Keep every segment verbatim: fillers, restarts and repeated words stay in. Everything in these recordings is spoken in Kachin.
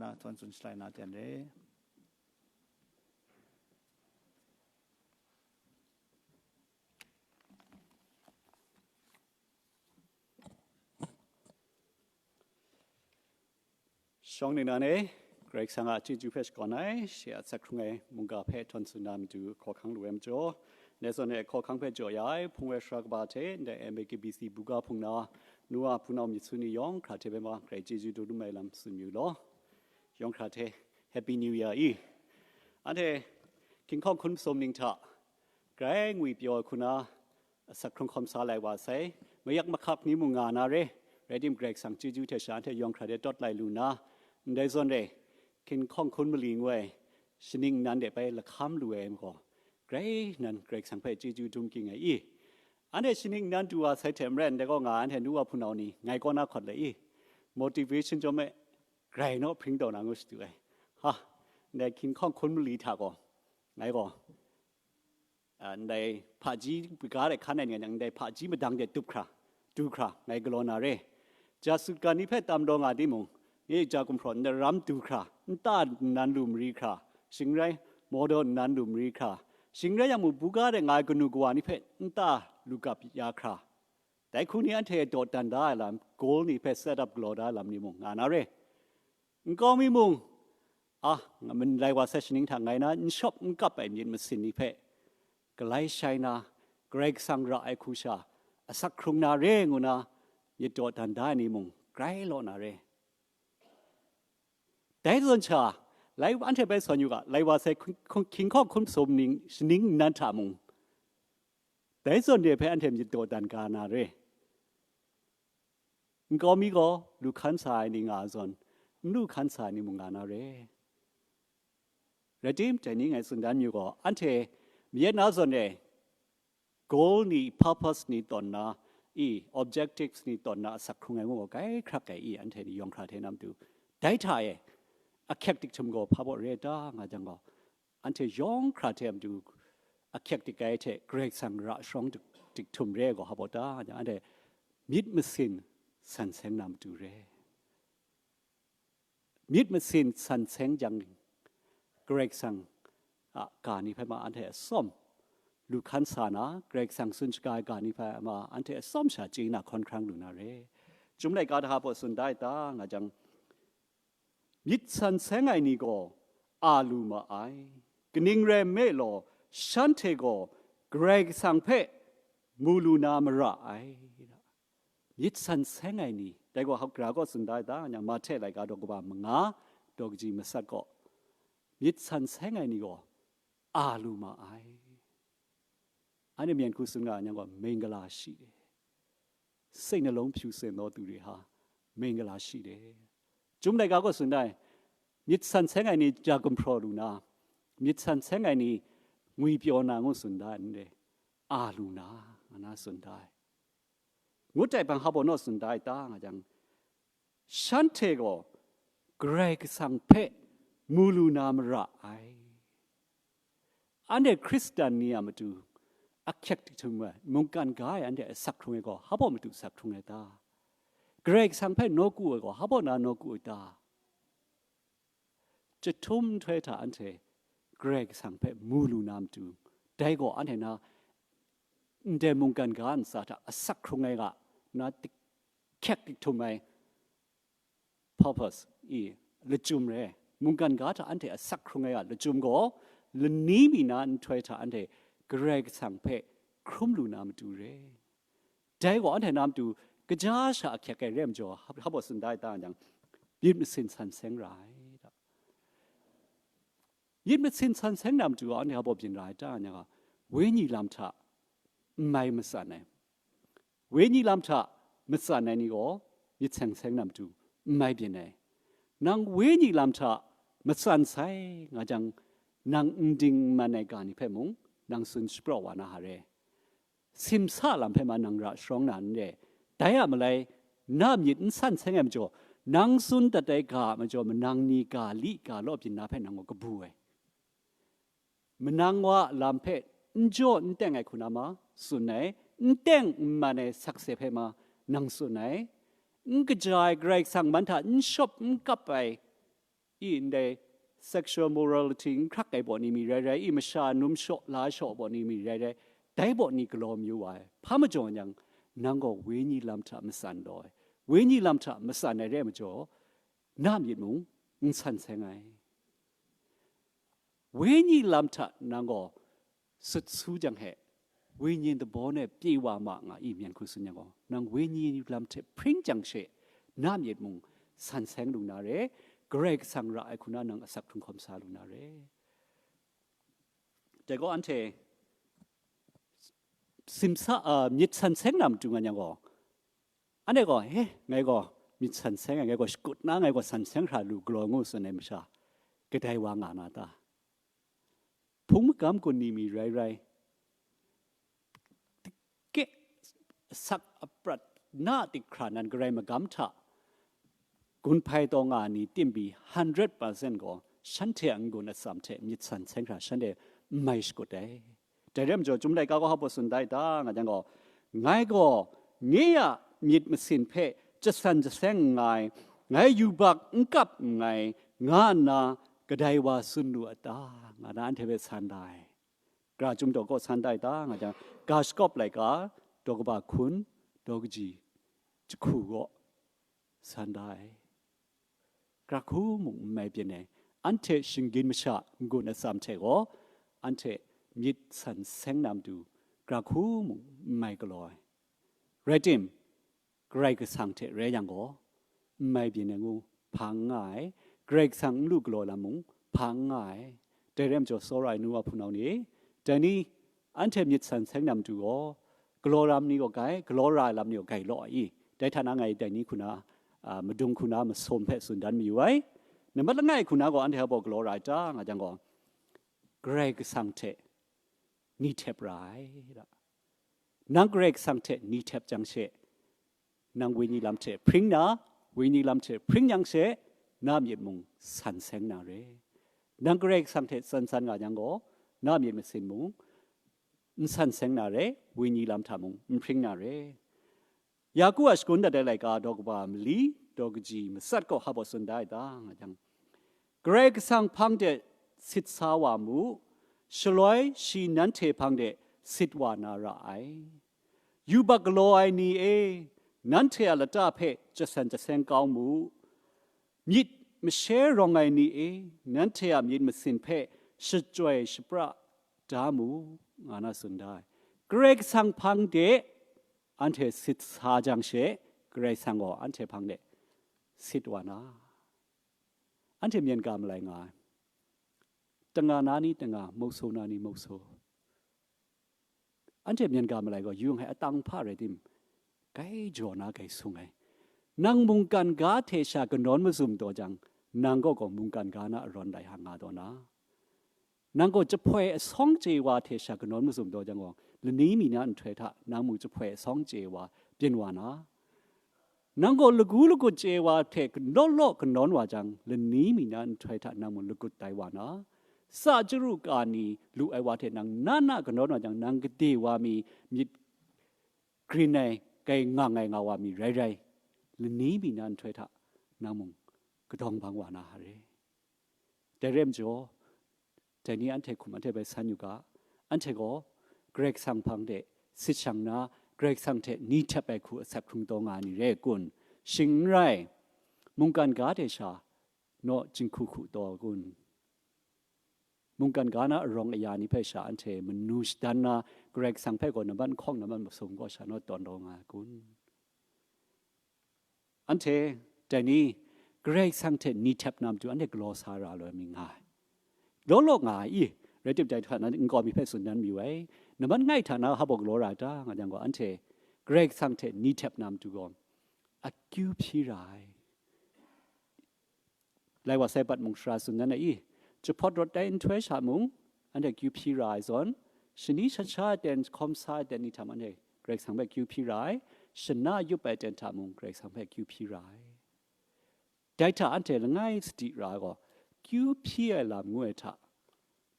na, tawn tsun shalai na ten re. Shawng ningnan e, Karai Kasang a chyeju hpe shakawn ai, shi a asak hkrung ai mungga hpe htawn tsun na matu hkawhkang lu ai majaw, ndai zawn e hkawhkang hpe jaw ya ai hpung ai sara kaba hte ndai M A K B C buga hpung na nu a hpunau myit su ni yawng hkra hte hpe ma, Karai chyeju dum ai lam tsun yu law. Yawng hkra hte Happy New Year i. Anhte hkinghkawng hkun masum ning hta grai ngwi pyaw ai hku na, asak hkrung hkawm sa lai wa sai. Mayak mahkak ni mung nga na re, rai tim, Karai Kasang chyeju hte sha anhte yawng hkra de tawt lai lu na, ndai zawn re, hkinghkawng hkun mali ngu ai shaning nnan de bai lahkam lu ai majaw, grai nan Karai Kasang hpe chyeju dum ging ai i. Anhte shaning nnan du wa sai hte maren, dai gaw nga anhte nu wa hpunau ni ngai kaw na hkawt le i, motivation chyawm e, grai naw hpring taw na ngu shadu ai. Ha, ndai hkinghkawng hkun mali hta gaw, ngai gaw, a, ndai hpaji kaga de hkan ai ni nang ndai hpaji madang de tup hkra, du hkra, ngai galaw na re. Ja sut ga ni hpe tam daw nga timung, nye ja gumhpraw ndaram du hkra, nta nnan lu mari hkra, shing rai, mawdaw nnan lu mari hkra, shing rai yang mung, buga de nga ai kanu kawa ni hpe nta lu gap ya hkra, dai hku ni anhte dawdan da ai lam, goal ni hpe set up galaw da ai lam ni mung nga na re. Nkau mi mung, a, nga min lai wa sai shaning hta ngai na n shawp n kap ai myit masin ni hpe galai shai na, Karai Kasang ra ai hku sha asak hkrung na re ngu na myit dawdan da ai ni mung grai law na re. Dai zawn sha, lai, anhte bai sawn yu ga, lai wa sai hkun-, hkun-, hkinghkawng hkun masum ning, shaning nnan hta mung, dai zawn de hpe anhte myit dawdan ga na re. Nkau mi gaw lu hkan sa ai ni nga ai zawn, n lu hkan sa ai ni mung nga na re. Rai tim, dai ni ngai tsun dan yu gaw, anhte mayat na zawn e, goal ni, purpose ni tawn na, i, objectives ni tawn na asak hkrung ai ngu gaw, grai hkrak ai i, anhte ni yawng hkra hte na matu. Dai hta e, ahkyek dik htum gaw hpa baw re ta nga jang gaw, anhte yawng hkra hte a matu ahkyek dik ai hte Karai Kasang ra sharawng dik, dik htum re ai gaw hpa baw ta nga jang, anhte myit masin san seng na matu re. Myit masin san seng jang, Karai Kasang a ga ni hpe ma anhte atsawm lu hkan sa na, Karai Kasang tsun shaga ai ga ni hpe ma anhte atsawm sha chye na hkawn hkrang lu na re. Chyum laika hta baw tsun da ai ta nga jang, myit san seng ai ni gaw a lu ma ai. Kaning rai nme law, shanhte gaw Karai Kasang hpe mu lu na mara ai. Myit san seng ai ni, dai gaw hkra gaw tsun da ai ta, nga yang Mahte laika daw kaba manga, daw kaji matsat gaw, myit san seng ai ni gaw a lu ma ai. Anhte myen hku tsun nga yang gaw, mingala shi de, စိတ်နှလုံးဖြူစင်သောသူတွေဟာ မင်္ဂလာရှိတယ်. Chyum laika gaw tsun da ai, myit san seng ai ni ja gumhpraw lu na, myit san seng ai ni ngwi pyaw na ngu tsun da ai, n re, a lu na, nga na tsun da ai. Ngut ai hpang hpa baw naw tsun da ai ta nga jang, shanhte gaw Karai Kasang hpe mu lu na mara ai. Anhte Hkristan ni a matu ahkyek dik htum ai, mungkan ga ai anhte asak hkrung ai gaw, hpa baw matu asak hkrung ai ta? Karai Kasang hpe nawku ai gaw, hpa baw na nawku ai ta? Chyahtum nhtoi hta anhte Karai Kasang hpe mu lu na matu, dai gaw anhte na ndai mungkan ga ntsa hta asak hkrung ai ga na dik-, hkyek dik htum ai purpose i lachyum re. Mungkan ga hta anhte asak hkrung ai a lachyum gaw, lani mi na nhtoi hta anhte Karai Kasang hpe hkrum lu na matu re. Dai gaw anhte na matu kaja sha ahkyek ai re ai majaw, hpa baw tsun da ai ta nga jang, myit masin san seng ra ai ta. Myit masin san seng na matu gaw anhte hpa baw byin ra ai ta nga jang, wenyi lam hta n mai matsan ai. Wenyi lam hta matsan ai ni gaw myit san seng na matu n mai byin ai. Nang wenyi lam hta matsan sai nga jang, nang n ding n man ai ga ni hpe mung nang tsun shapraw wa na hare. Simsa lam hpe ma nang ra sharawng na n re. Dai a malai, na myit n san seng ai majaw, nang tsun dat ai ga a majaw, manang ni ga li ga law byin na hpe nang gaw kabu ai. Manang wa a lam hpe n jaw n teng ai hku na ma tsun ai, n teng n man ai sakse hpe ma nang tsun ai, n kaja ai Karai Kasang man hta n shawp n kap ai i ndai sexual morality n hkrak ai baw ni mi rai rai, i masha num shaw la shaw baw ni mi rai rai, dai baw ni galaw mayu wa ai. Hpa majaw yang, nang gaw wenyi lam hta matsan law ai. Wenyi lam hta matsan ai re ai majaw, na myit mung n san seng ai. Wenyi lam hta nang gaw sut su jang he, wenyi dabaw ne pye wa ma nga i myen hku tsun yang gaw, nang wenyi lam hte hpring jang she, na myit mung san seng lu na re, Karai Kasang ra ai hku na nang asak hkrung hkawm sa lu na re. Dai gaw anhte simsa, a, myit san seng na matu nga yang gaw, anhte gaw, he, ngai gaw myit san seng ai, ngai gaw shakut na, ngai gaw san seng hkra lu galaw ngu tsun ai masha, kadai wa nga na ta? Hpung magam gun ni mi rai rai, ke sak aprat na tik hkra nan Karai magam hta gun hpai taw nga ni tim pyi hundred percent gaw shanhte a n-gun atsam hte myit san seng hkra shanhte n mai shakut ai. Dai re ai majaw, Chyum laika gaw hpa baw tsun da ai ta nga jang gaw, ngai gaw nye a myit masin hpe jasan jaseng nngai, ngai yubak n kap nngai, nga nna kadai wa tsun lu a ta, nga na anhte hpe san da ai. Gara Chyum daw kaw san da ai ta nga jang, ga shakawp laika, daw kaba hkun, daw kaji jahku gaw san da ai. Gara hku mung n mai byin ai, anhte shinggyim masha n-gun atsam hte gaw, anhte myit san seng na matu, gara hku mung n mai galaw ai. Rai tim, Karai Kasang hte rai yang gaw, n mai byin ai ngu hpa n nga ai, Karai Kasang n lu galaw lam mung hpa n nga ai. Dai re ai majaw, tsawra ai nu wa hpunau ni, dai ni anhte myit san seng na matu gaw, galaw lam ni gaw gai, galaw ra ai lam ni gaw gai law ai i? Dai hta na ngai dai ni hku na, a, madung hku na masum hpe tsun dan mayu ai. Nambat langai hku na gaw anhte hpa baw galaw ra ai ta nga jang gaw, Karai Kasang hte ni htep ra ai da. Nang Karai Kasang hte ni htep jang she, nang wenyi lam hte hpring na, wenyi lam hte hpring yang she, na myit mung san seng na re. Nang Karai Kasang hte tsan tsan nga yang gaw, na myit masin mung n san seng na re, wenyi lam hta mung n hpring na re. Yaku a shagun dat ai laika daw kaba mali, daw kaji matsat gaw hpa baw tsun da ai ta nga jang, Karai Kasang hpang de sit sa wa mu, shaloi shi nanhte hpang de sit wa na ra ai. Yubak galaw ai ni e, nanhte a lata hpe jasan jaseng kau mu. Myit mashe rawng ai ni e, nanhte a myit masin hpe shachyoi shapra da mu, nga na tsun da ai. Karai Kasang hpang de anhte sit sa jang she, Karai Kasang gaw anhte hpang de sit wa na. Anhte myen ga malai nga ai. Tanga na ni tanga, mauso na ni mauso. Anhte myen ga malai gaw, yung hai atang hpa rai tim, gai jaw na gai sung ai. Nang mungkan ga hte sha kanawn mazum taw jang, nang gaw gaw mungkan ga na arawn lai ha nga taw na. Nang gaw jahpoi asawng chye wa hte sha kanawn mazum taw jang gaw, lani mi na nhtoi hta nang mung jahpoi asawng chye wa byin wa na. Nang gaw lagu lagut chye wa hte law law kanawn wa jang, lani mi na nhtoi hta nang mung lagut tai wa na. Sa chyaru ka ni lu ai wa hte nang na na kanawn wa jang, nang gade wa mi, myit grin ai, gai ngang ai nga wa mi rai rai, lani mi na nhtoi hta nang mung kadawng bang wa na a re. Dai re ai majaw, dai ni anhte hkum anhte bai san yu ga, anhte gaw Karai Kasang hpang de sit shang na, Karai Kasang hte ni htep ai hku asak hkrung taw nga ai ni re ai kun? Shing n rai, mungkan ga de sha naw jinghku hku taw ai kun? Mungkan ga na arawng aya ni hpe sha anhte manu shadan na, Karai Kasang hpe gaw nambat nhkawng nambat masum gaw sha naw tawn taw nga ai kun? Anhte dai ni Karai Kasang hte ni htep na matu anhte galaw sa ra lu ai mi nga ai. Law law nga ai i, rai tip dai hta na nkau mi hpe tsun dan mayu ai. Nambat ngai hta na hpa baw galaw ra ai ta nga jang gaw, anhte Karai Kasang hte ni htep na matu gaw akyu hpyi ra ai. Lai wa sai bat mung sara tsun dan ai i, jahpawt rawt ai nhtoi sha mung, anhte akyu hpyi ra ai zawn, shani shat sha ai ten, jahkawm sa ai ten ni hta mung anhte Karai Kasang hpe akyu hpyi ra ai, shana yup ai ten hta mung Karai Kasang hpe akyu hpyi ra ai. Dai hta anhte langai sadi ra ai gaw, kyu hpyi ai lam ngu ai hta,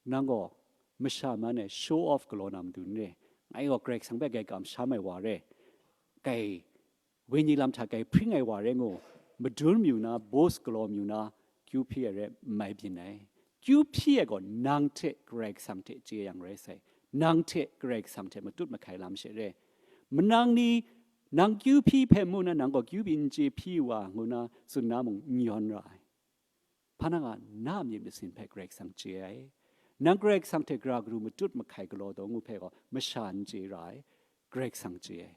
nang gaw masha man e show off galaw na matu n re, ngai gaw Karai Kasang hpe gai kamsham ai wa re, gai wenyi lam hta gai hpring ai wa re ngu, madun mayu na, boast galaw mayu na, kyu hpyi ai rai n mai byin ai. Kyu hpyi ai gaw nang hte Karai Kasang hte chye yang rai sai. Nang hte Karai Kasang hte matut mahkai lam she re. Manang ni nang kyu hpyi hpe mu na, nang gaw kyu byin n chye hpyi wa ngu na tsun na mung n yawn ra ai. Hpa nang a, na a myit masin hpe Karai Kasang chye ai. Nang Karai Kasang hte gara garu matut mahkai galaw taw ngu hpe gaw masha n chye ra ai, Karai Kasang chye ai.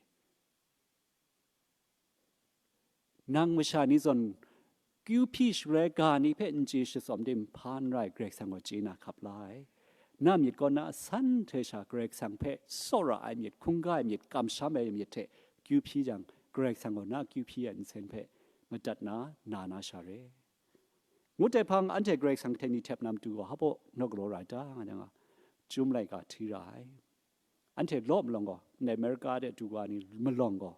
Nang masha ni zawn kyu hpyi shaloi ga ni hpe n chye shatsawm de, hpa n rai, Karai Kasang gaw chye na hkap la ai. Na myit gaw na asan hte sha Karai Kasang hpe tsawra ai myit, hkungga ai myit, kamsham ai myit hte kyu hpyi jang, Karai Kasang gaw na kyu hpyi ai nsen hpe madat na, na na sha re. Ngut ai hpang, anhte Karai Kasang hte ni htep na matu gaw hpa baw naw galaw ra ai ta, nga yang a, Chyum laika hti ra ai. Anhte law malawng gaw, ndai Amerika de du wa ni malawng gaw,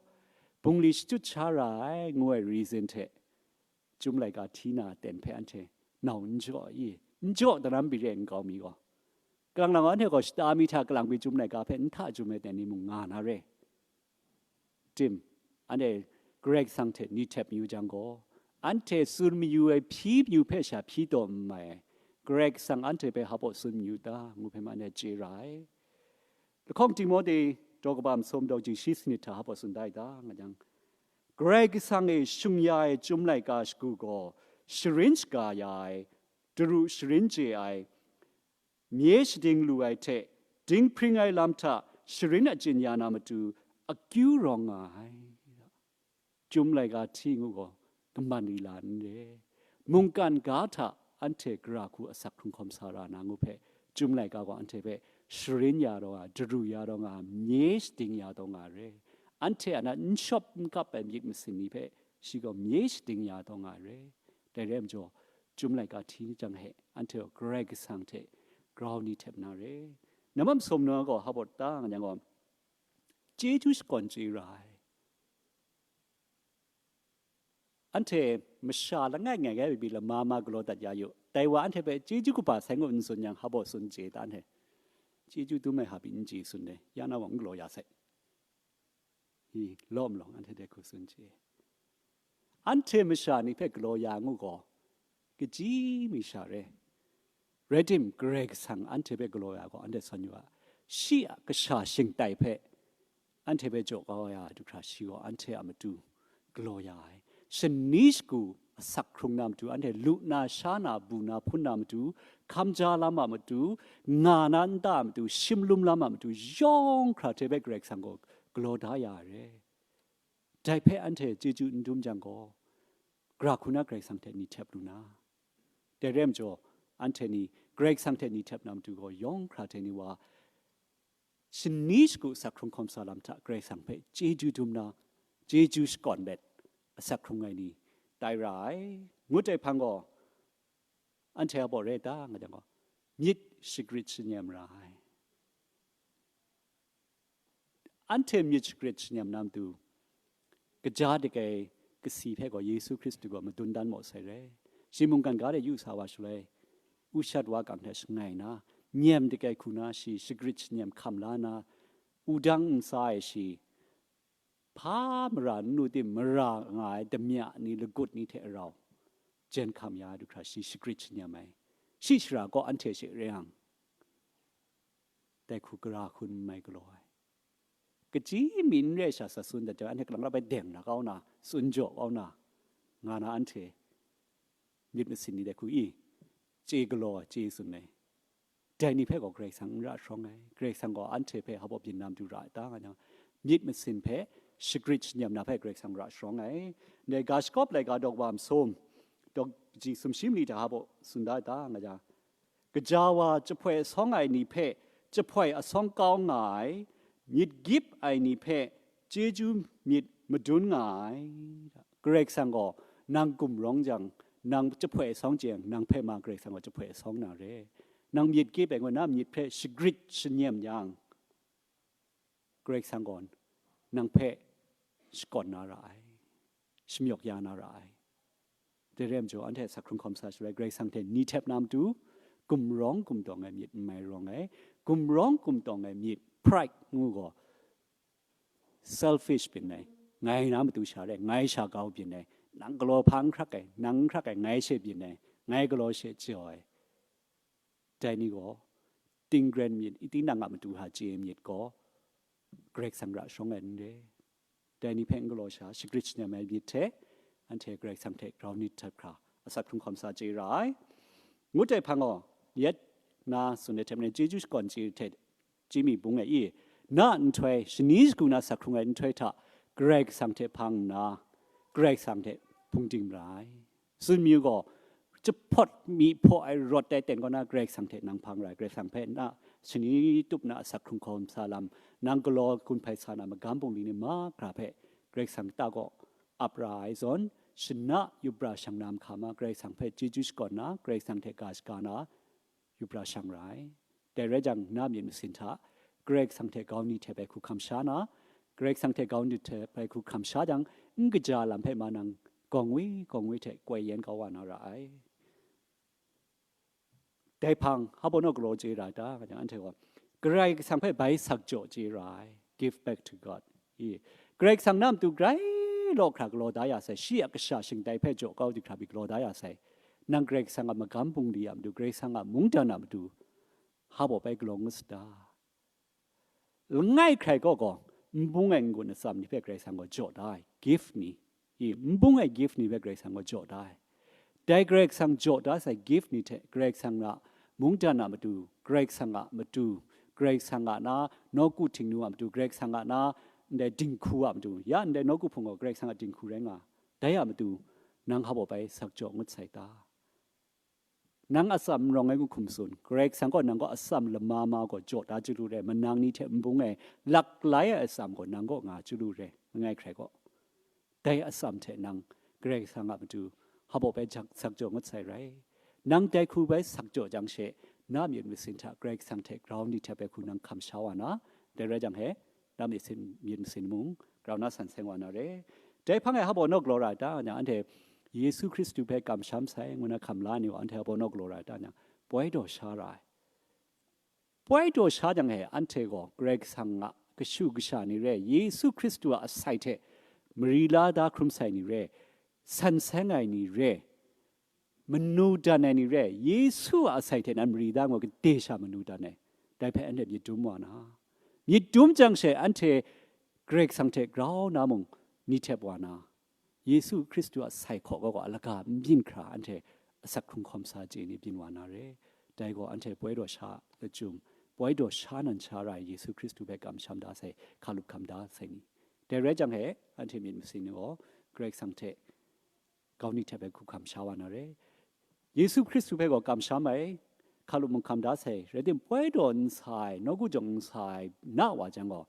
bungli shachyut sha ra ai ngu ai reason hte, Chyum laika hti na ten hpe anhte nau n jaw i, n jaw daram bire nkau mi gaw, kalang lang anhte gaw shata mi hta kalang mi Chyum laika hpe n hta jum ai ten ni mung nga na re. Tim, anhte Karai Kasang hte ni htep mayu jang gaw, anhte tsun mayu ai hpyi mayu hpe sha hpyi taw n mai ai, Karai Kasang anhte hpe hpa baw tsun mayu ta, ngu hpe ma anhte chye ra ai. Lahkawng Timote daw kaba masum daw kaji shi sanit hta hpa baw tsun da ai ta, nga jang, Karai Kasang e shung ya ai Chyum laika shagu gaw sharin shaga ya ai, daru sharin chye ai, mye shading lu ai hte dinghpring ai lam hta sharin achyin ya na matu akyu rawng nga ai. Chyum laika hti ngu gaw kaman ila n re. Mungkan ga hta anhte gara hku asak hkrung hkawm sa ra na ngu hpe, Chyum laika gaw anhte hpe sharin ya taw nga, daru ya taw nga, mye shading ya taw nga re. Anhte a na n shawp n kap ai myit masin ni hpe shi gaw mye shading ya taw nga re. Dai rai majaw, Chyum laika hti jang he, anhte gaw Karai Kasang hte grau ni htep na re. Namam sum na gaw hpa baw ta nga yang gaw, chyeju shakawn chye ra ai. Anhte masha langai ngai gai bi lama ma galaw dat ya yu. Dai wa anhte hpe chyeju kaba sai ngu n tsun yang, hpa baw tsun chye ta anhte. Chyeju dum ai hpa bi n chye tsun de, ya na wa n galaw ya sai. Hi, lawm lawng anhte dai hku tsun chye. Anhte masha ni hpe galaw ya ngu gaw, kaji mi sha re. Rai tim, Karai Kasang anhte hpe galaw ya gaw, anhte sawn yu a, shi a kasha shingtai hpe anhte hpe jaw kau ya ai du hkra, shi gaw anhte a matu galaw ya ai. Shani shagu asak hkrung na matu, anhte lu na, sha na, bu na, hpun na matu, hkam ja lam a matu, nga na nta a matu, shim lum lam a matu, yawng hkra hte hpe Karai Kasang gaw galaw da ya ai re. Dai hpe anhte chyeju n dum jang gaw, gara hku na Karai Kasang hte ni htep lu na. Dai rai majaw, anhte ni Karai Kasang hte ni htep na matu gaw, yawng hkra hte ni wa, shani shagu asak hkrung hkawm sa lam hta Karai Kasang hpe chyeju dum na, chyeju shakawn let asak hkrung ai ni tai ra ai, ngut ai hpang gaw, anhte a baw re ta, nga jang gaw, myit shagrit shanyem ra ai. Anhte myit shagrit shanyem na matu, kaja dik ai kasi hpe gaw Yesu Hkristu gaw madun dan maw sai re. Shi mungkan ga de yu sa wa shaloi, u shat wa kang hte shangai na, nyem dik ai hku na shi shagrit shanyem hkam la na, wudang ntsa e shi, hpa mara n lu tim, mara nga ai damya ni, lagut ni hte rau jen hkam ya ai du hkra shi shagrit shanyem ai. Shi shara gaw anhte she re yang, dai hku gara hku n mai galaw ai. Kaji mi n re sha sa tsun dat jang, anhte kalang rap ai deng na kau na, tsun jaw kau na, nga na anhte myit masin ni dai hku i, chye galaw ai, chye tsun ai. Dai ni hpe gaw Karai Kasang n ra sharawng ai. Karai Kasang gaw anhte hpe hpa baw byin na matu ra ai ta, nga jang, myit masin hpe shagrit shanyem na hpe Karai Kasang ra sharawng ai. Ndai ga shakawp laika daw kaba masum, daw kaji sumshi mali hta hpa baw tsun da ai ta, nga jang, Gaja wa jahpoi asawng ai ni hpe jahpoi asawng kau nga ai, myit gyip ai ni hpe chyeju myit madun nga ai. Karai Kasang gaw nang gumrawng jang, nang jahpoi asawng jang, nang hpe ma Karai Kasang gaw jahpoi asawng na re. Nang myit gyip ai gaw, na myit hpe shagrit shanyem yang, Karai Kasang gaw nang hpe shakawn na ra ai, shamyawk ya na ra ai. Dai rai majaw, anhte asak hkrung hkawm sa shaloi, Karai Kasang hte ni htep na matu, gumrawng gumtawng ai myit n mai rawng ai. Gumrawng gumtawng ai myit, pride ngu gaw, selfish byin ai, ngai na matu sha re, ngai sha kau byin ai, nang galaw hpa n hkrak ai, nang n hkrak ai, ngai she byin ai, ngai galaw she jaw ai, dai ni gaw, tinggren myit, tinang a matu hta chye myit gaw, Karai Kasang ra shawng ai n re. Dai ni hpe n galaw sha, shagrit shanem ai myit hte, anhte Karai Kasang hte grau nit htap hkra, asak hkrung hkawm sa chye ra ai. Ngut ai hpang gaw, yet na tsun ai hte maren, chyeju shakawn chye hte, chye mi bung ai i, na nhtoi, shani shagu na asak hkrung ai nhtoi hta, Karai Kasang hte hpang nna, Karai Kasang hte hpung ding mara ai. Tsun mi u gaw, jahpawt mi hpaw ai rawt tai ten kaw na, Karai Kasang hte nang hpang rai, Karai Kasang hpe na shani tup na asak hkrung hkawm sa lam, nang galaw gun hpai sa na magam bungli ni mahkra hpe Karai Kasang ta gaw ap ra ai zawn, shana yup ra shang na mahka ma, Karai Kasang hpe chyeju shakawn na, Karai Kasang hte ga shaga na, yup ra shang ra ai. Dai rai jang, na myit masin hta, Karai Kasang hte grau ni htep ai hku hkam sha na, Karai Kasang hte grau ni htep ai hku hkam sha jang, n kaja lam hpe ma nang gawng wi gawng wi hte koi yen kau wa na ra ai. Dai hpang, hpa naw galaw chye ra ta, nga jang, anhte gaw, Karai Kasang hpe bai sak jaw chye ra ai, give back to God. I, Karai Kasang na matu grai law hkra galaw da ya sai, shi a kasha shingtai hpe jaw kau di hkra pyi galaw da ya sai, nang Karai Kasang a magam bungli a matu, Karai Kasang a mungdan a matu, hpa baw bai galaw ngut sa ta? Langai hkrai kaw gaw, n bung ai n-gun atsam ni hpe Karai Kasang gaw jaw da ai, gift ni, i, n bung ai gift ni hpe Karai Kasang gaw jaw da ai. Dai Karai Kasang jaw da sai gift ni hte Karai Kasang a mungdan a matu, Karai Kasang a matu, Karai Kasang a na nawku htingnu a matu, Karai Kasang a na ndai dinghku a matu, ya ndai nawku hpung gaw Karai Kasang a dinghku rai nga, dai a matu, nang hpa baw bai sak jaw ngut sai ta? Nang atsam n rawng ai hkum tsun, Karai Kasang gaw nang gaw atsam lama ma gaw jaw da chyalu re, manang ni hte n bung ai, laklai ai atsam gaw nang gaw nga chyalu re, langai hkrai gaw. Dai atsam hte nang Karai Kasang a matu hpa baw bai jak sak jaw ngut sai rai. Nang dai hku bai sak jaw jang she, na myit masin hta Karai Kasang hte grau ni htep ai hku nang hkam sha wa na, dai rai jang he, na myit sin, myit masin mung grau na san seng wa na re. Dai hpang e hpa baw naw galaw ra ai ta, nga jang, anhte Yesu Hkristu hpe kamsham sai ngu na hkam la ai ni gaw, anhte hpa baw naw galaw ra ai ta, nga jang, poi daw sha ra ai. Poi daw sha jang he, anhte gaw Karai Kasang a kashu kasha ni re, Yesu Hkristu a asai hte mari la da hkrum sai ni re, san seng ai ni re, manu dan ai ni re, Yesu a asai hte nan mari da ngu, gade sha manu dan ai, dai hpe anhte myit dum wa na. Myit dum jang she, anhte Karai Kasang hte grau na mung ni htep wa na, Yesu Hkristu a sai hkaw gaw a laga n byin hkra, anhte asak hkrung hkawm sa chye ni byin wa na re. Dai gaw anhte poi daw sha lachyum, poi daw sha nan sha ra ai Yesu Hkristu hpe kamsham da sai, hkalup hkam da sai ni. Dai rai jang he, anhte myit masin ni gaw Karai Kasang hte grau ni htep ai hku hkam sha wa na re. Yesu Hkristu hpe gaw kamsham ai, hkalup mung hkam da sai, rai tim, poi daw n sa ai, nawku jawng n sa ai, na wa jang gaw,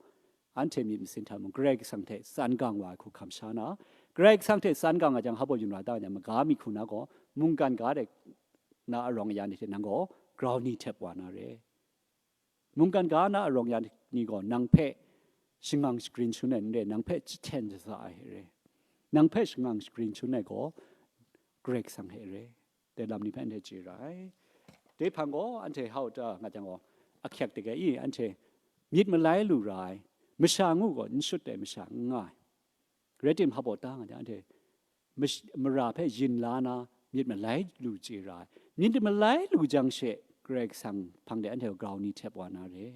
anhte myit masin hta mung Karai Kasang hte tsan gang wa ai hku hkam sha na, Karai Kasang hte tsan gang a jang, hpa baw yin ra ta, nga jang, maga mi hku na gaw, mungkan ga de na arawng aya ni hte nang gaw grau ni htep wa na re. Mungkan ga na arawng ya ni gaw nang hpe shangang shagrin shangun ai n re, nang hpe jahten shaza ai hte re. Nang hpe shangang shagrin shangun ai gaw Karai Kasang hte re. Dai lam ni hpe anhte chye ra ai. Dai hpang gaw anhte hau ta nga jang gaw, ahkyak dege i, anhte myit malai lu ra ai, masha ngu gaw n shut ai masha n nga ai. Rai tim, hpa baw ta nga jang, anhte mash-, mara hpe yin la na, myit malai lu chye ra ai. Myit malai lu jang she, Karai Kasang hpang de anhte grau ni htep wa na re.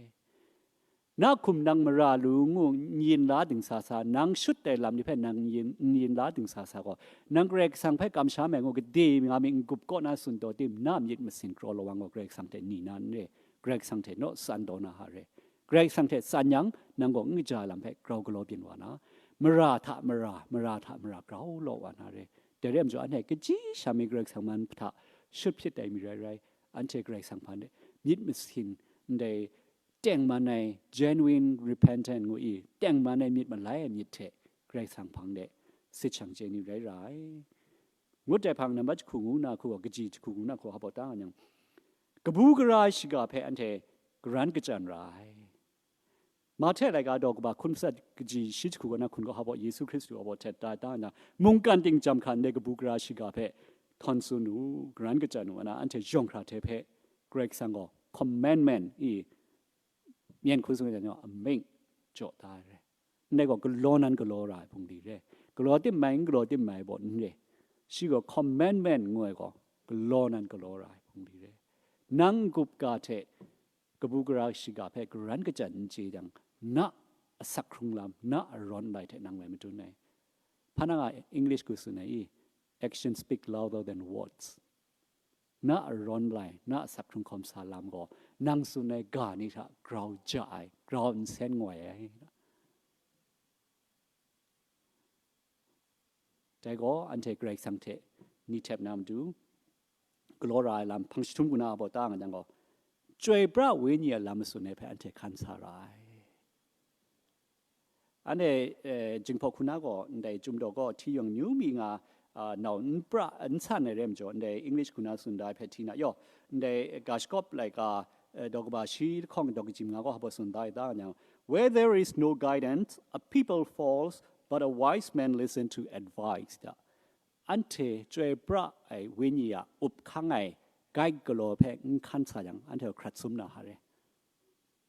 Na hkum nang mara lu ngu n yin la dingsa sa, nang shut ai lam ni hpe nang yin, n yin la dingsa sa gaw, nang Karai Kasang hpe kamsham ai ngu gade nga mi n-gup kaw na tsun taw tim, na myit masin kraw lawang gaw Karai Kasang hte ni na n re, Karai Kasang hte naw tsan taw na hta re. Karai Kasang hte tsan yang, nang gaw n kaja ai lam hpe grau galaw byin wa na, mara hta mara, mara hta mara grau law wa na re. Dai rai majaw, anhte kaji sha mi Karai Kasang man hta shut hpyit ai mi rai rai, anhte Karai Kasang hpang de myit masin, ndai tengman ai, genuine repentant ngu i, tengman ai myit malai ai myit hte Karai Kasang hpang de sit shang chye ni rai ra ai. Ngut ai hpang, nambat jahku ngu na hku gaw, kaji jahku ngu na hku hpa baw ta nga jang, kabu gara shiga hpe anhte karan kachyan ra ai. Mahte laika daw kaba hkun matsat kaji shi jahku kaw na hkun gaw hpa baw Yesu Hkristu a baw htet da da nna, mungkan ting jam hkan de kabu gara shiga hpe htawn tsun u, karan kachyan u, nna anhte yawng hkra hte hpe Karai Kasang gaw commandment i, myen hku tsun ai, amying jaw da ai re. Ndai gaw galaw nan galaw ra ai bungli re. Galaw tim mai, n galaw tim mai baw n re. Shi gaw commandment ngu ai gaw, galaw nan galaw ra ai hpung di re. Nang n-gup ga hte kabu gara shiga hpe garan kajan n chye jang, na asak hkrung lam, na arawn lai hte nang lai madun ai. Hpa nang a English hku tsun ai i, "Action speak louder than words." Na arawn lai, na asak hkrung hkawm sa lam gaw, nang tsun ai ga ni hta grau ja ai, grau nsen ngoi ai. Dai gaw anhte Karai Kasang hte ni htep na matu, galaw ra ai lam hpang jahtum hku na a baw ta nga jang gaw, Chyoi pra Wenyi a lam matsun ai hpe anhte hkan sa ra ai. Anhte, eh, Jinghpaw hku na gaw, ndai Chyum daw gaw hti yawng amyu mi nga, ah, nau n pra, n san ai re majaw, ndai English hku na tsun da ai hpe hti na yaw, ndai Gashkop laika, eh, daw kaba shi lahkawng daw kaji manga gaw hpa tsun da ai ta nga jang, "Where there is no guidance, a people falls, but a wise man listen to advice," da. Anhte chyoi pra ai wenyi a up hkang ai guide galaw hpe n hkan sa jang, anhte hkrat sum na hare.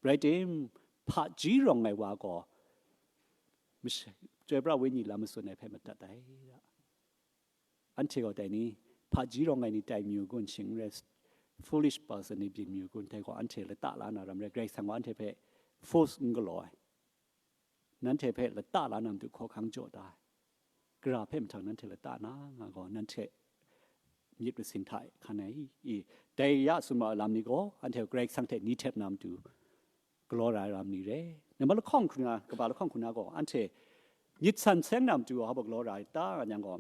Rai tim, hpaji rawng ai wa gaw, mash-, chyoi pra wenyi lam matsun ai hpe madat ai. Anhte gaw dai ni, hpaji rawng ai ni tai mayu kun, shing n rai, foolish person ni byin mayu kun, dai gaw anhte lata la na ram rai, Karai Kasang gaw anhte hpe force n galaw ai. Nanhte hpe lata la na matu hkawhkang jaw da ai. Gara hpe mahtang nanhte lata na nga gaw, nanhte myit masin hta e hkan ai i, dai ya tsun ma ai lam ni gaw, anhte Karai Kasang hte ni htep na matu galaw ra ai lam ni re. Nambat lahkawng hku na, kaba lahkawng hku na gaw, anhte myit san seng na matu hpa galaw ra ai ta nga yang gaw,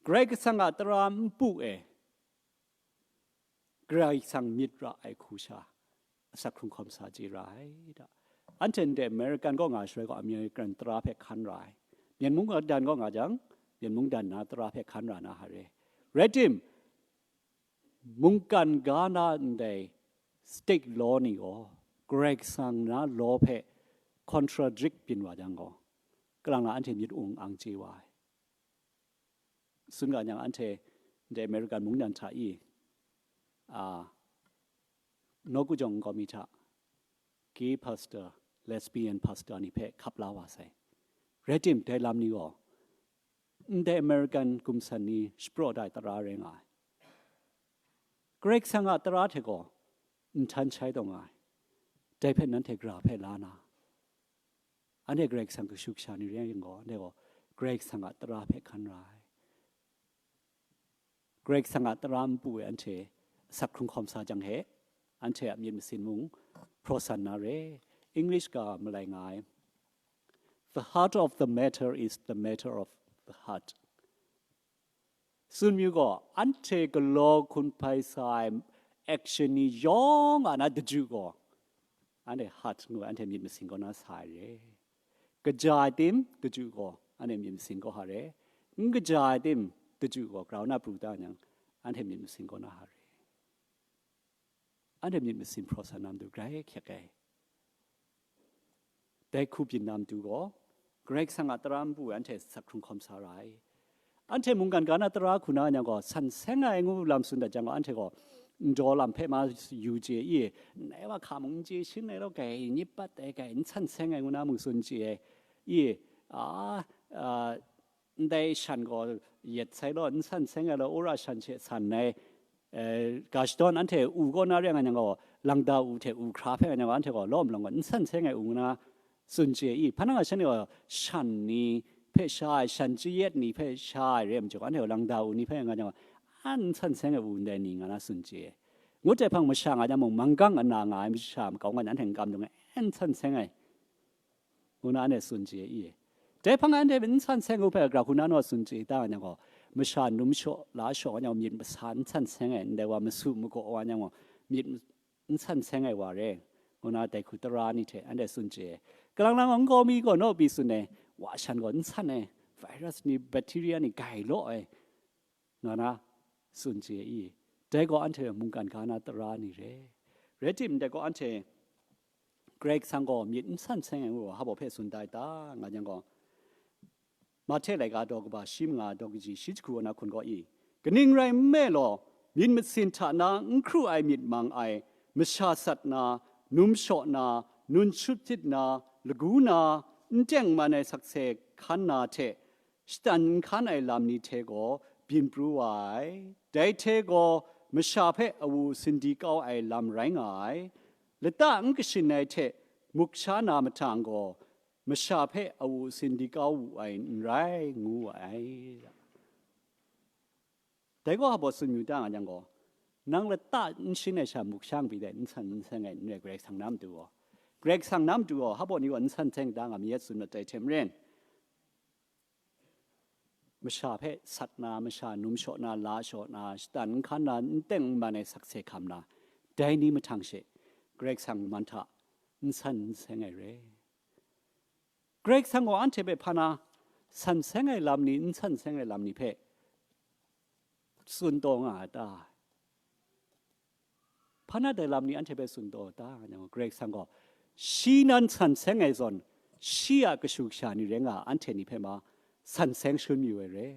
Karai Kasang a tara npu e, Karai Kasang myit ra ai hku sha, asak hkrung hkawm sa chye ra ai da. Anhte ndai American kaw nga shaloi gaw, American tara hpe hkan ra ai. Myen mung dan kaw nga jang, myen mung dan na tara hpe hkan ra na hare. Rai tim, mungkan ga na ndai state law ni gaw, Karai Kasang na law hpe contradict byin wa jang gaw, kalang na anhte myit ung ang chye wa ai. Sun ga nyang anhte ndai American mungdan hta i, a, nawku jawng nkau mi hta, gay pastor, lesbian pastor ni hpe hkap la wa sai. Rai tim, dai lam ni gaw, ndai American gumsan ni shapraw da ai tara rai nga ai. Karai Kasang a tara hte gaw nhtan shai taw nga ai. Dai hpe nanhte gara hpe la na, anhte Karai Kasang kashu kasha ni rai yang gaw, anhte gaw Karai Kasang a tara hpe hkan ra ai. Karai Kasang a tara npu e anhte asak hkrung hkawm sa jang he, anhte a myit masin mung hpraw san na re. English ga malai nga ai, "The heart of the matter is the matter of the heart." Tsun mayu gaw, anhte galaw hkun hpai sa ai action ni yawng a na daju gaw, anhte heart ngu ai, anhte myit masin kaw na sa ai re. Kaja ai tim, daju gaw, anhte myit masin kaw hare. N kaja ai tim, daju gaw, grau na pru ta nyang, anhte myit masin kaw na hare. Anhte myit masin hpraw sa na matu grai hkyak ai. Dai hku byin na matu gaw, Karai Kasang a tara npu e anhte asak hkrung hkawm sa ra ai. Anhte mungkan ga na tara hku na nyang gaw, san seng ai ngu lam tsun dat jang gaw, anhte gaw ndaw lam hpe ma yu chye i, ndai wa hka mung n chye shin ai law, kai n yip pat ai, kai n san seng ai ngu na mung tsun chye ai i, a, a, ndai shan gaw yet sai law, n san seng ai law, wora shan she san ai, eh, ga shadawn anhte u kaw na re nga nyang gaw, langda u hte u hkra hpe nga nyang gaw, anhte gaw law malawng gaw n san seng ai u ngu na tsun chye i, hpa na nga shan e gaw, shan ni hpe sha ai, shan chayet ni hpe sha ai re ai majaw, anhte gaw langda u ni hpe nga nyang gaw, a n san seng ai u ndai ni nga na tsun chye ai. Ngut ai hpang masha nga jang mung, manggang ana nga ai masha makau nga jang, anhte n kam dung ai, n san seng ai ngu na anhte tsun chye i. Dai hpang anhte n san seng u hpe, gara hku na naw tsun chye ta nga nyang gaw, masha num shaw la shaw nga nyang gaw, myit masa n san seng ai, ndai wa masu magaw wa nyang gaw, myit n san seng ai wa re, ngu na dai hku tara ni hte anhte tsun chye ai. Kalang lang gaw, nkau mi gaw naw pyi tsun ai, wa shan gaw n san ai, virus ni, bacteria ni gai law ai, nga na tsun chye i. Dai gaw anhte mungkan ga na tara ni re. Rai tim, dai gaw anhte Karai Kasang gaw myit n san seng ai ngu gaw, hpa baw hpe tsun da ai ta, nga yang gaw, Mahte laika daw kaba shi manga daw kaji shi jahku na hkun gaw i, kaning rai nme law, myit masin hta na n hkru ai myit mang ai, masha sat na, num shaw na, nun shut htit na, lagu na, n teng man ai sakse hkan na hte shatan n hkan ai lam ni hte gaw byin pru wa ai. Dai hte gaw masha hpe awu asin di kau ai lam rai nga ai. Lata n kashin ai hte muk sha na mahtang gaw, masha hpe awu asin di kau wu ai n rai, ngu wu ai. Dai gaw hpa baw tsun yu ta nga jang gaw, nang lata n shin ai sha muk sha n pyi dai, n san n seng ai n rai, Karai Kasang na matu gaw. Karai Kasang na matu gaw, hpa baw ni gaw n san seng ta nga mi yet tsun mat ai hte maren, masha hpe sat na, masha num shaw na, la shaw na, shatan n hkan na, n teng n man ai sakse hkam na, dai ni mahtang she Karai Kasang man hta n san n seng ai re. Karai Kasang gaw anhte hpe hpa na san seng ai lam ni, n san seng ai lam ni hpe tsun taw nga ai ta? Hpa na dai lam ni anhte hpe tsun taw ta nga jang, Karai Kasang gaw shi nan san seng ai zawn, shi a kashu kasha ni rai nga, anhte ni hpe ma san seng shangun mayu ai re.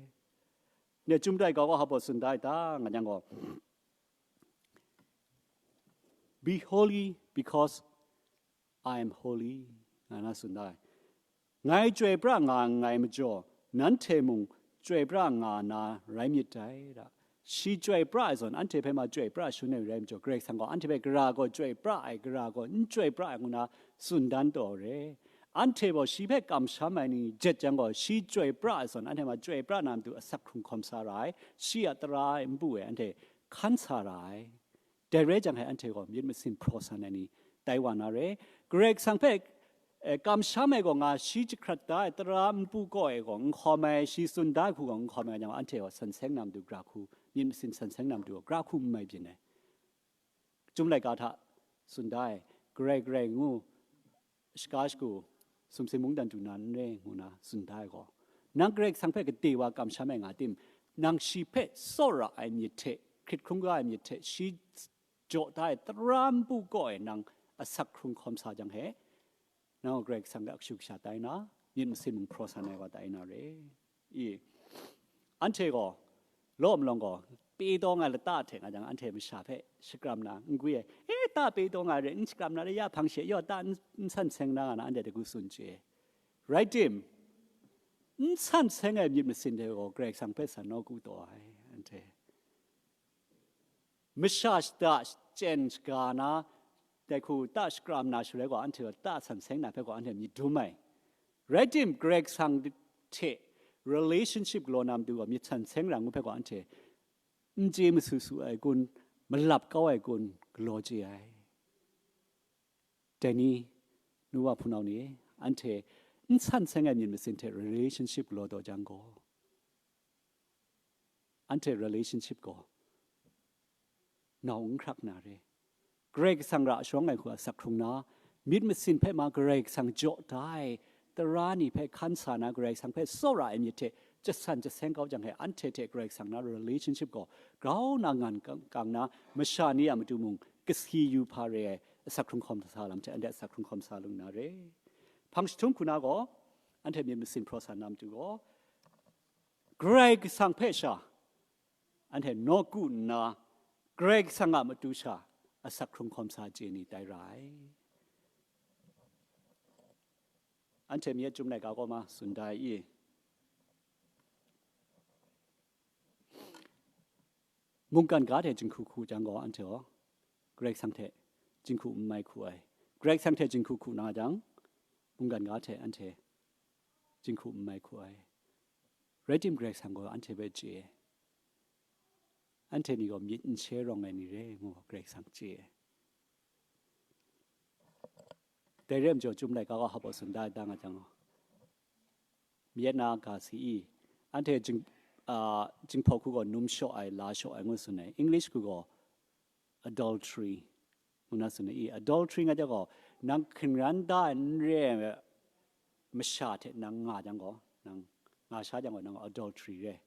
Ne, Chyum Laika gaw hpa baw tsun da ai ta nga jang gaw, "Be holy, because I am holy," nga na tsun da ai. "Ngai chyoi pra nga nngai majaw, nanhte mung chyoi pra nga na rai myit dai," da. Shi chyoi pra ai zawn, anhte hpe ma chyoi pra shangun ai rai majaw, Karai Kasang gaw anhte hpe gara gaw chyoi pra ai, gara gaw n chyoi pra ai ngu na tsun dan taw re. Anhte gaw shi hpe kamsham ai ni jet jang gaw, shi chyoi pra ai zawn, anhte ma chyoi pra na matu asak hkrung hkawm sa ra ai, shi a tara ai npu e anhte hkan sa ra ai. Dai rai jang, hkai anhte gaw myit masin hpraw san ai ni tai wa na re. Karai Kasang hpe, eh, kamsham ai gaw nga shi jahkrat da ai tara npu kaw e gaw n hkawm ai, shi tsun da ai hku gaw n hkawm ai, yang anhte gaw san seng na matu gara hku, myit masin san seng na matu gaw gara hku n mai byin ai. Chyum Laika hta tsun da ai, "Garai, garai ngu, shaka shagu, sumsing mungdan du na n re," ngu na tsun da ai gaw, nang Karai Kasang hpe gade wa kamsham ai nga tim, nang shi hpe tsawra ai myit hte, hkrit hkungga ai myit hte, shi jaw da ai tara npu kaw e nang asak hkrung hkawm sa jang he, nang gaw Karai Kasang a kashu kasha tai na, myit masin mung hpraw san ai wa tai na re. I, anhte gaw, law malawng gaw, pe taw nga lata hte nga jang, anhte masha hpe shakram na, n gwi ai, "E, ta pe taw nga re, n shakram na re, ya hpang she, yaw ta n, n san seng na nga na," anhte dai hku tsun chye. Rai tim, n san seng ai myit masin hte gaw Karai Kasang hpe san nawku taw ai, anhte. Masha shada, shachyen shaga na, dai hku ta shakram na shaloi gaw, anhte gaw ta san seng na hpe gaw anhte myit dum ai. Rai tim, Karai Kasang hte relationship galaw na matu gaw myit san seng ra ngu hpe gaw anhte n chye masu su ai kun, malap kau ai kun, galaw chye ai. Dai ni, nu wa hpunau ni, anhte n san seng ai myit masin hte relationship galaw taw jang gaw, anhte relationship gaw nau n hkrak na re. Karai Kasang ra shawng ai hku asak hkrung na, myit masin hpe ma Karai Kasang jaw da ai tara ni hpe hkan sa na, Karai Kasang hpe tsawra ai myit hte jasan jaseng kau jang he, anhte hte Karai Kasang na relationship gaw grau na ngan kang, kang na, masha ni a matu mung kasi yu hpa re ai asak hkrung hkawm sa lam hte, anhte asak hkrung hkawm sa lu na re. Hpang jahtum hku na gaw, anhte myit masin hpraw san na matu gaw, Karai Kasang hpe sha anhte nawku nna, Karai Kasang a matu sha asak hkrung hkawm sa chye ni tai ra ai. Anhte mi a Chyum Laika kaw ma tsun da ai i? Mungkan ga hte jinghku hku jang gaw, anhte gaw Karai Kasang hte jinghku n mai hku ai. Karai Kasang hte jinghku hku na jang, mungkan ga hte anhte jinghku n mai hku ai. Rai tim, Karai Kasang gaw anhte hpe chye ai. Anhte ni gaw myit n she rawng ai ni re ngu Karai Kasang chye ai. Dai re ai majaw, Chyum Laika gaw hpa baw tsun da ai ta nga jang gaw, myit na ga si i, anhte jing, a, jinghpaw hku gaw num shaw ai, la shaw ai ngu tsun ai. English hku gaw adultery ngu na tsun ai i, adultery nga jang gaw, nang hkringran da ai n re ai masha hte nang nga jang gaw, nang nga sha jang gaw, nang adultery re.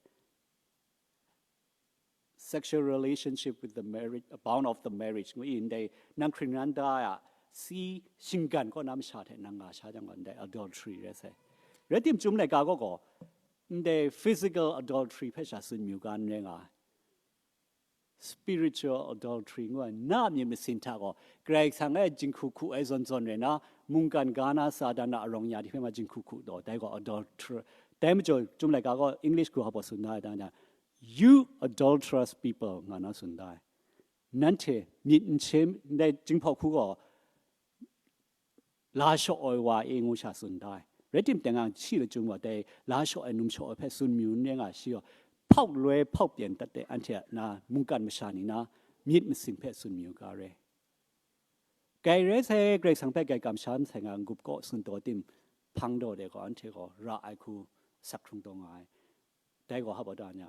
Sexual relationship with the marriage, bound of the marriage ngu i, ndai nang hkringran da ai a si shinggan kaw na masha hte nang nga sha jang gaw, ndai adultery re sai. Rai tim, Chyum Laika gaw gaw, ndai physical adultery hpe sha tsun mayu ga n rai nga ai. Spiritual adultery ngu ai, na myit masin hta gaw Karai Kasang e jinghku hku ai zawn zawn rai na, mungkan ga na Satan a arang ya ni hpe ma jinghku hku taw, dai gaw adultery. Dai majaw, Chyum Laika gaw English hku hpa baw tsun na ai ta, You adulterous people, nga na tsun da ai. Nanhte myit n hte ndai jinghpaw hku gaw la shaw ai wa e ngu sha tsun da ai. Rai timung, shi lachyum wa dai la shaw ai, num shaw ai hpe tsun mayu n rai nga, shi gaw hpau loi hpau pyen dat de, anhte a na mungkan masha ni na myit masin hpe tsun mayu ga re. Gai rai sai, Karai Kasang hpe gai kamsham sai nga, n-gup kaw tsun taw tim hpang daw de gaw, anhte gaw ra ai hku sak hkrung taw nga ai. Dai gaw hpa baw da nya,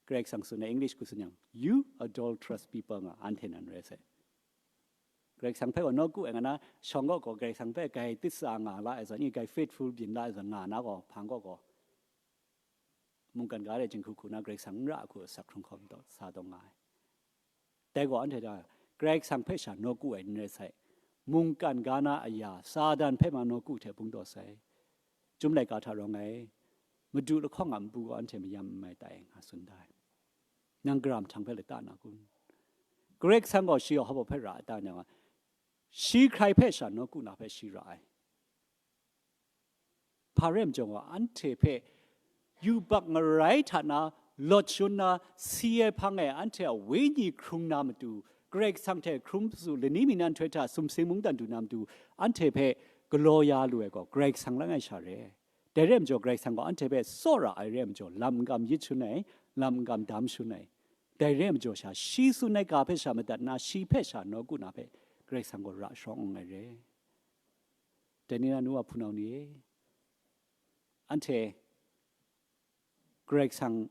Karai Kasang tsun ai English hku tsun yang, "You adulterous people," nga, anhte nan rai sai. Karai Kasang hpe gaw nawku ai nga na, shawng gaw gaw Karai Kasang hpe gai titsa nga la ai zawn, i gai faithful byin la ai zawn nga na gaw, hpang gaw gaw, mungkan ga de jinghku hku na Karai Kasang n ra hku sak hkrung hkawm taw, sa taw nga ai. Dai gaw anhte da, Karai Kasang hpe sha nawku ai n rai sai. Mungkan ga na aya, Satan hpe ma nawku hte bung taw sai. Chyum laika hta rawng ai, madu lahkawng a npu gaw anhte mayam n mai tai, nga tsun da ai. Nang gara mahtang hpe lata na kun? Karai Kasang gaw shi gaw hpa baw hpe ra ai ta, nang a, shi hkrai hpe sha nawku na hpe shi ra ai. Hpa rai majaw gaw, anhte hpe yubak ngarai hta na lawt shangun na si ai hpang e anhte a wenyi hkrung na matu, Karai Kasang hte hkrum su lani mi nan htoi hta sumsing mungdan du na matu, anhte hpe galaw ya lu ai gaw Karai Kasang langai sha re. Dai rai majaw, Karai Kasang gaw anhte hpe tsawra ai rai majaw, lam n kam yit shangun ai, lam n kam dam shangun ai. Dai rai majaw sha, shi tsun ai ga hpe sha madat na, shi hpe sha nawku na hpe Karai Kasang gaw ra sharawng ai re. Dai ni na nu wa hpunau ni e, anhte Karai Kasang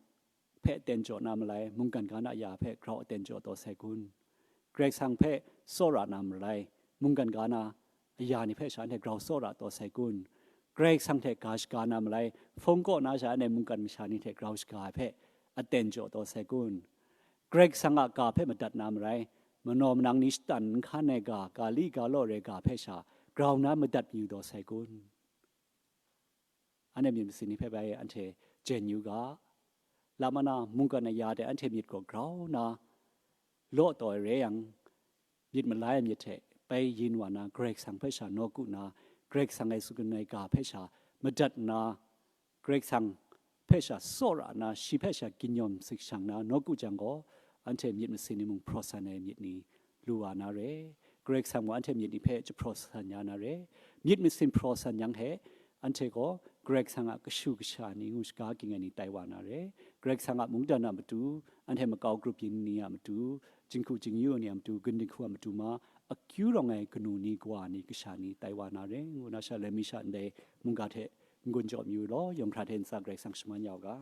hpe aten jaw na malai, mungkan ga na aya hpe grau aten jaw taw sai kun? Karai Kasang hpe tsawra na malai, mungkan ga na aya ni hpe sha anhte grau tsawra taw sai kun? Karai Kasang hte ga shaga na malai, hpung kaw na sha anhte mungkan masha ni hte grau shaga ai hpe aten jaw taw sai kun? Karai Kasang a ga hpe madat na malai, manaw manang ni shatan n hkan ai ga, ga li ga law re ga hpe sha grau na madat mayu taw sai kun? Anhte myit masin ni hpe bai anhte jen yu ga. Lam ana mungkan aya de anhte myit gaw grau na law taw ai re yang, myit malai ai myit hte bai yin wa na, Karai Kasang hpe sha nawku na, Karai Kasang e tsun ai ga hpe sha madat nna, Karai Kasang hpe sha tsawra na, shi hpe sha ginyawm sikshang na nawku jang gaw, anhte myit masin ni mung hpraw san ai myit ni lu wa na re. Karai Kasang gaw anhte myit ni hpe jahpraw san ya na re. Myit masin hpraw san yang hte, anhte gaw Karai Kasang a kashu kasha ni ngu shaga ging ai ni tai wa na re. Karai Kasang a mungdan a matu, anhte makau grup yin ni a matu, jinghku jingyu ni a matu, gindin hku a matu ma, akyu rawng ai kanu ni, kawa ni, kasha ni tai wa na re, ngu na sha, loi mi sha ndai mungga hte n-gun jaw mayu law, yawng hkra hte ntsa Karai Kasang shaman ya u ga.